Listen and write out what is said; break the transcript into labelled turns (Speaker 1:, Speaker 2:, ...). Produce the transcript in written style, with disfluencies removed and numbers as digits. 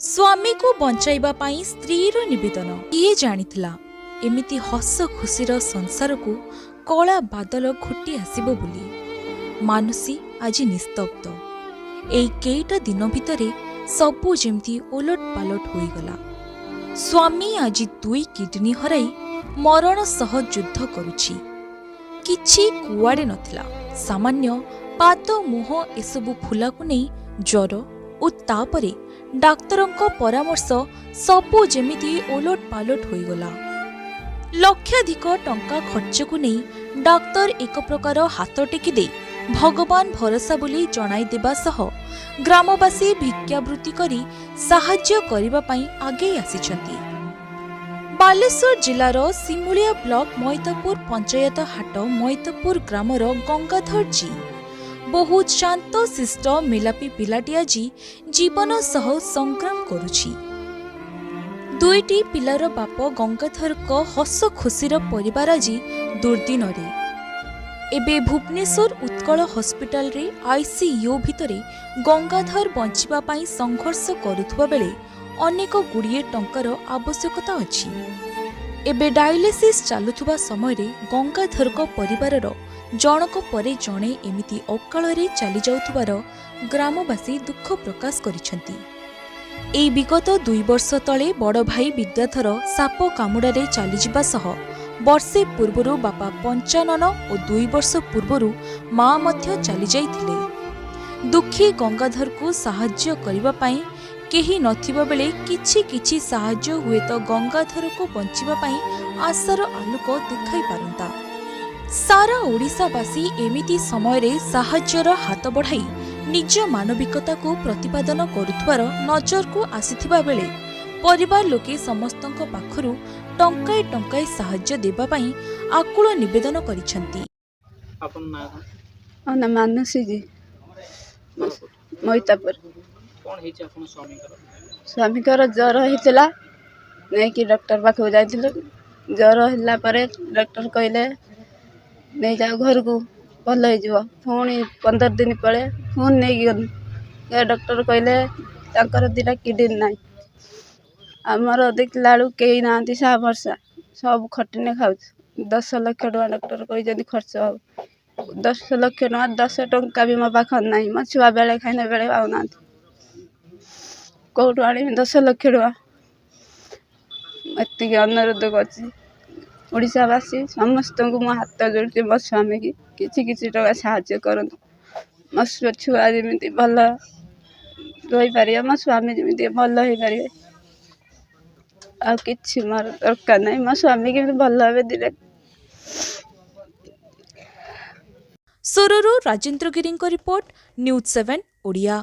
Speaker 1: ସ୍ୱାମୀକୁ ବଞ୍ଚାଇବା ପାଇଁ ସ୍ତ୍ରୀର ନିବେଦନ। କିଏ ଜାଣିଥିଲା ଏମିତି ହସ ଖୁସିର ସଂସାରକୁ କଳା ବାଦଲ ଘୋଟି ଆସିବ ବୋଲି। ମାନସୀ ଆଜି ନିସ୍ତବ୍ଧ। ଏଇ କେଇଟା ଦିନ ଭିତରେ ସବୁ ଯେମିତି ଓଲଟ ପାଲଟ ହୋଇଗଲା। ସ୍ୱାମୀ ଆଜି ଦୁଇ କିଡନୀ ହରାଇ ମରଣ ସହ ଯୁଦ୍ଧ କରୁଛି। କିଛି କୁଆଡ଼େ ନଥିଲା, ସାମାନ୍ୟ ପାଦ, ମୁହଁ ଏସବୁ ଫୁଲାକୁ ନେଇ ଜ୍ୱର ଓ ତାପରେ ଡାକ୍ତରଙ୍କ ପରାମର୍ଶ, ସବୁ ଯେମିତି ଓଲଟ ପାଲଟ ହୋଇଗଲା। ଲକ୍ଷାଧିକ ଟଙ୍କା ଖର୍ଚ୍ଚକୁ ନେଇ ଡାକ୍ତର ଏକ ପ୍ରକାର ହାତ ଟେକି ଦେଇ ଭଗବାନ ଭରସା ବୋଲି ଜଣାଇଦେବା ସହ ଗ୍ରାମବାସୀ ଭିକ୍ଷାବୃତ୍ତି କରି ସାହାଯ୍ୟ କରିବା ପାଇଁ ଆଗେଇ ଆସିଛନ୍ତି। ବାଲେଶ୍ୱର ଜିଲ୍ଲାର ସିମୁଳିଆ ବ୍ଲକ ମଇତାପୁର ପଞ୍ଚାୟତ ହାଟ ମଇତାପୁର ଗ୍ରାମର ଗଙ୍ଗାଧର ଜି ବହୁତ ଶାନ୍ତ ଶିଷ୍ଟ ମେଲାପି ପିଲାଟି ଆଜି ଜୀବନ ସହ ସଂଗ୍ରାମ କରୁଛି। ଦୁଇଟି ପିଲାର ବାପ ଗଙ୍ଗାଧରଙ୍କ ହସ ଖୁସିର ପରିବାର ଆଜି ଦୁର୍ଦ୍ଦିନରେ। ଏବେ ଭୁବନେଶ୍ୱର ଉତ୍କଳ ହସ୍ପିଟାଲରେ ଆଇସିୟୁ ଭିତରେ ଗଙ୍ଗାଧର ବଞ୍ଚିବା ପାଇଁ ସଂଘର୍ଷ କରୁଥିବା ବେଳେ ଅନେକ ଗୁଡ଼ିଏ ଟଙ୍କାର ଆବଶ୍ୟକତା ଅଛି। ଏବେ ଡାଇଲିସିସ୍ ଚାଲୁଥିବା ସମୟରେ ଗଙ୍ଗାଧରଙ୍କ ପରିବାରର ଜଣକ ପରେ ଜଣେ ଏମିତି ଅକାଳରେ ଚାଲିଯାଉଥିବାର ଗ୍ରାମବାସୀ ଦୁଃଖ ପ୍ରକାଶ କରିଛନ୍ତି। ଏଇ ବିଗତ 2 ବର୍ଷ ତଳେ ବଡ଼ ଭାଇ ବିଦ୍ୟାଧର ସାପ କାମୁଡ଼ାରେ ଚାଲିଯିବା ସହ ବର୍ଷେ ପୂର୍ବରୁ ବାପା ପଞ୍ଚାନନ ଓ 2 ବର୍ଷ ପୂର୍ବରୁ ମା ମଧ୍ୟ ଚାଲିଯାଇଥିଲେ। ଦୁଃଖୀ ଗଙ୍ଗାଧରକୁ ସାହାଯ୍ୟ କରିବା ପାଇଁ କେହି ନଥିବା ବେଳେ କିଛି କିଛି ସାହାଯ୍ୟ ହୁଏତ ଗଙ୍ଗାଧରକୁ ବଞ୍ଚିବା ପାଇଁ ଆଶାର ଆଲୋକ ଦେଖାଇ ପାରନ୍ତା। ସାରା ଓଡ଼ିଶାବାସୀ ଏମିତି ସମୟରେ ସାହାଯ୍ୟର ହାତ ବଢ଼ାଇ ନିଜ ମାନବିକତାକୁ ପ୍ରତିପାଦନ କରୁଥିବାର ନଜରକୁ ଆସିଥିବା ବେଳେ ପରିବାର ଲୋକେ ସମସ୍ତଙ୍କ ପାଖରୁ ଟଙ୍କାଏ ଟଙ୍କାଏ ସାହାଯ୍ୟ ଦେବା ପାଇଁ ଆକୁଳ ନିବେଦନ କରିଛନ୍ତି।
Speaker 2: ଆପଣଙ୍କ ନାଁ କ'ଣ?
Speaker 3: ମୋ ନାଁ ମାନସୀ ଜି।
Speaker 2: ଘର କୋଉଠି?
Speaker 3: ମଇତାପୁର।
Speaker 2: କ'ଣ ହେଇଛି ଆପଣଙ୍କ ସ୍ୱାମୀଙ୍କର?
Speaker 3: ସ୍ୱାମୀଙ୍କର ଜ୍ୱର ହେଇଥିଲା, ନେଇକି ଡକ୍ଟର ପାଖକୁ ଯାଇଥିଲୁ। ଜ୍ୱର ହେଲା ପରେ ଡକ୍ଟର କହିଲେ ନେଇଯାଅ ଘରକୁ, ଭଲ ହେଇଯିବ। ପୁଣି 15 ଦିନ ପରେ ପୁଣି ନେଇକି ଗଲୁ। ଡକ୍ଟର କହିଲେ ତାଙ୍କର 2ଟା କିଡ଼ନୀ ନାହିଁ। ଆମର ଦେଖିଲା ବେଳକୁ କେହି ନାହାନ୍ତି ସାହା ଭରସା, ସବୁ ଖଟିନେ ଖାଉଛୁ। 10 ଲକ୍ଷ ଟଙ୍କା ଡକ୍ଟର କହିଛନ୍ତି ଖର୍ଚ୍ଚ ହେବ। 10 ଲକ୍ଷ ଟଙ୍କା, 10 ଟଙ୍କା ବି ମୋ ପାଖରେ ନାହିଁ। ମୋ ଛୁଆ ବେଳେ ଖାଇଲେ ବେଳେ ପାଉନାହାନ୍ତି, କେଉଁଠୁ ଆଣିବି 10 ଲକ୍ଷ ଟଙ୍କା? ଏତିକି ଅନୁରୋଧ କରୁଛି ଓଡ଼ିଶାବାସୀ ସମସ୍ତଙ୍କୁ, ମୁଁ ହାତ ଯୋଡ଼ୁଛି, ମୋ ସ୍ୱାମୀକି କିଛି କିଛି ଟଙ୍କା ସାହାଯ୍ୟ କରନ୍ତୁ। ମୋ ଛୁଆ ଯେମିତି ଭଲ ରହିପାରିବେ, ମୋ ସ୍ୱାମୀ ଯେମିତି ଭଲ ହେଇପାରିବେ। ଆଉ କିଛି ମୋର ଦରକାର ନାହିଁ, ମୋ ସ୍ୱାମୀ କେମିତି ଭଲ ହେବେ 2ଟା।
Speaker 1: ସୋରରୁ ରାଜେନ୍ଦ୍ର ଗିରିଙ୍କ ରିପୋର୍ଟ, ନ୍ୟୁଜ୍ 7 ଓଡ଼ିଆ।